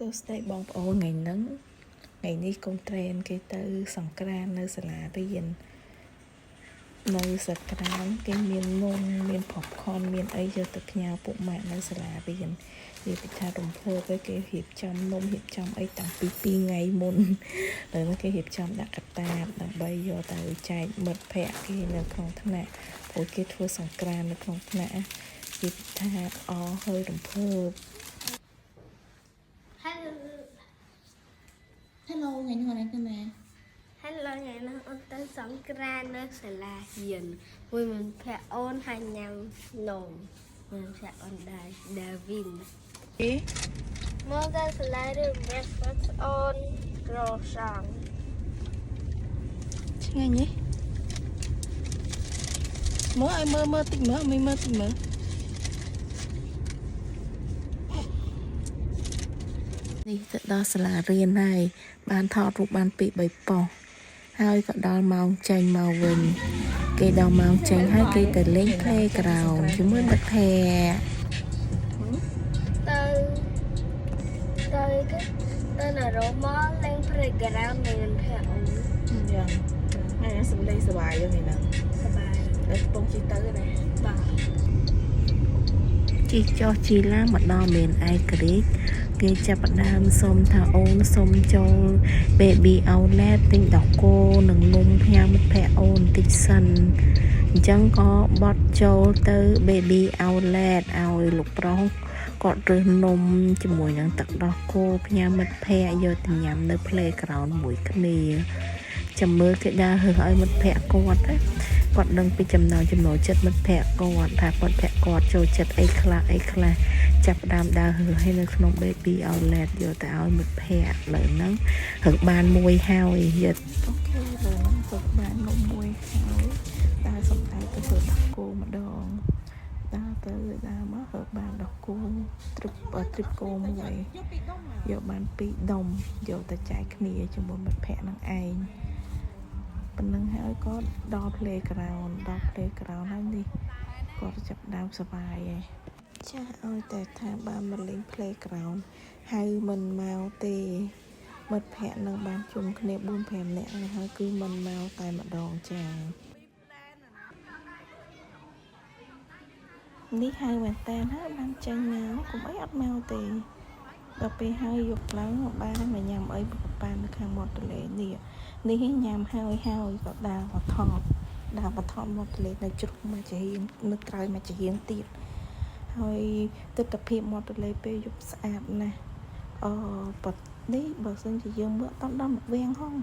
ួស្តីបងប្អូនថ្ងៃហ្នឹងថ្ងៃនេះកូនត្រេនគេទៅសង្ក្រាននៅសាលារៀននៅសក្រានគេមាននំមាន popcorn មានអីយកទៅផ្ញើពុកម៉ាក់នៅសាលារៀននិយាយពីថារំភើបឯគេរៀបចំនំរៀបចំអីតាំងពី2ថ្ងៃមុនដល់នោះគេរៀបចំដាក់កតាបដើម្បីយកទៅចែកមិត្តភ័ក្តិគេនៅក្នុងថ្នាក់ព្រោះគេធ្វើសង្ក្រាននៅក្នុងថ្នាក់និយាយពីថាអហើយរំភើប Hello. Hello ថ្ងៃនេះអូនទៅណា Hello ថ្ងៃនេះអូនទៅសង្ក្រាននៅសាលារៀនមួយមិត្តភក្តិអូនហើយញ៉ាំនំមិត្តភក្តិអូនដែរ Davin អេ មកទៅសាលារៀន breakfast អូន croissant ឆ្ងាញ់ទេមើលឲ្យមើលមើលតិចមើលឲ្យមើលតិចមើលនេះទៅដល់សាលារៀនហើយបានថតរូបបានពី3ប៉ុស្តិ៍ហើយក៏ដល់ម៉ោងចេញមកវិញ គេដល់ម៉ោងចេញហើយគេទៅលេង playground ជាមួយមិត្តភ័ក្តិ ទៅទៅគេទៅនៅរោមលេង playground មួយមិត្តភក្តិអូន យ៉ាងថ្ងៃនេះសំលេងសប្បាយយ៉ាងនេះហ្នឹង សប្បាយ តែកំពុងជិះទៅណា បាទ ជីចុះជីឡើងមកដល់មានឯករាជ្យគេចាប់ផ្ដើមសុំថាអូនសុំចូល Baby Outlet ទិញដោះគោនិងនំផ្ញើមិត្តភ័ក្តិអូនបន្តិចសិនអញ្ចឹងក៏បត់ចូលទៅ Baby Outlet ឲ្យលោកប្រុសគាត់រើសនំជាមួយនឹងទឹកដោះគោផ្ញើមិត្តភ័ក្តិយកទៅញ៉ាំនៅ playground មួយគ្នាចាំមើលគេដើររើសឲ្យមិត្តភ័ក្តិគាត់ណាគាត់ដឹងពីចំណងចំណូលចិត្តមិត្តភ័ក្តិគាត់ថាមិត្តភ័ក្តិគាត់ចូលចិត្តអីខ្លះអីខ្លះចាប់ផ្ដើមដើររើសឲ្យនៅក្នុង Baby Outlet យកទៅឲ្យមិត្តភ័ក្តិលើហ្នឹងរើសបានមួយហើយយក OK លើហ្នឹងរើសបាននំមួយហើយដើរសំដៅទៅធ្វើដោះគោម្ដងដើរទៅដើរមករើសបានដោះគោទ្រិបទ្រិបគោមួយយកបានពីរដុំយកទៅចែកគ្នាជាមួយមិត្តភ័ក្តិនឹងឯង ប៉ុណ្ណឹងហើយក៏ដល់ playground ដល់ playground ហើយនេះគាត់ចាប់ដើមសប្បាយហើយចាស់ឲ្យតែថាបានមកលេង playground ហៅមិនមកទេមិត្តភ័ក្តិនឹងបានជុំគ្នា4 5នាក់ហើយហើយគឺមិនមកតែម្ដងចានេះហៅមែនតើហើយបានចេញមកកុំអីអត់មកទេដល់ពេលហើយយប់ឡើងបានមកញ៉ាំអីបកប៉ាននៅខាងមាត់ទន្លេនេះ នេះញ៉ាំហើយហើយក៏ដើរមកថតដើរមកថតមាត់ទន្លេនៅជ្រុងមកជាហៀងនៅត្រើយមកជាហៀងទៀតហើយទិដ្ឋភាពមាត់ទន្លេពេលយប់ស្អាតណាស់អឺប៉នេះបើសិនជាយើងមើលអត់ដល់មកវាំងហង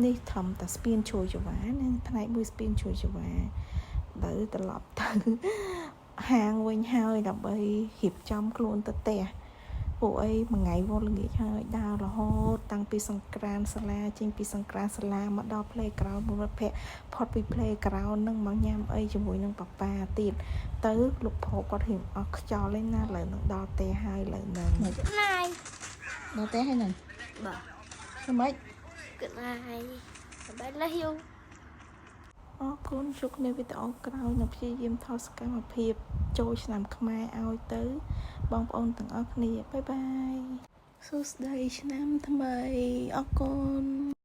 នេះធំតែស្ពានជួយចវ៉ាណាផ្នែកមួយស្ពានជួយចវ៉ាទៅត្រឡប់ទៅហាងវិញហើយដើម្បីរៀបចំខ្លួនទៅផ្ទះ ពួកអីមួយថ្ងៃវល់ល្ងាចហើយដើររហូតតាំងពីសង្ក្រានសាលាចេញពីសង្ក្រានសាលាមកដល់ playground មួយមិត្តភ័ក្តិផុតពី playground នឹងមកញ៉ាំអីជាមួយនឹងប៉ាប៉ាទៀតទៅលោកប្រុសគាត់រៀងអស់ខ្យល់ឯណាឥឡូវនឹងដល់ផ្ទះហើយឥឡូវហ្នឹង Good night. ដល់ផ្ទះហើយហ្នឹង បាទ ធ្វើម៉េច Good night. Bye, love you. អរគុណជួបគ្នាវីដេអូក្រោយនឹងព្យាយាមថតសកម្មភាពចូលឆ្នាំខ្មែរឲ្យទៅ បងប្អូនទាំងអស់គ្នាbye bye សួស្តីឆ្នាំថ្មីអរគុណ។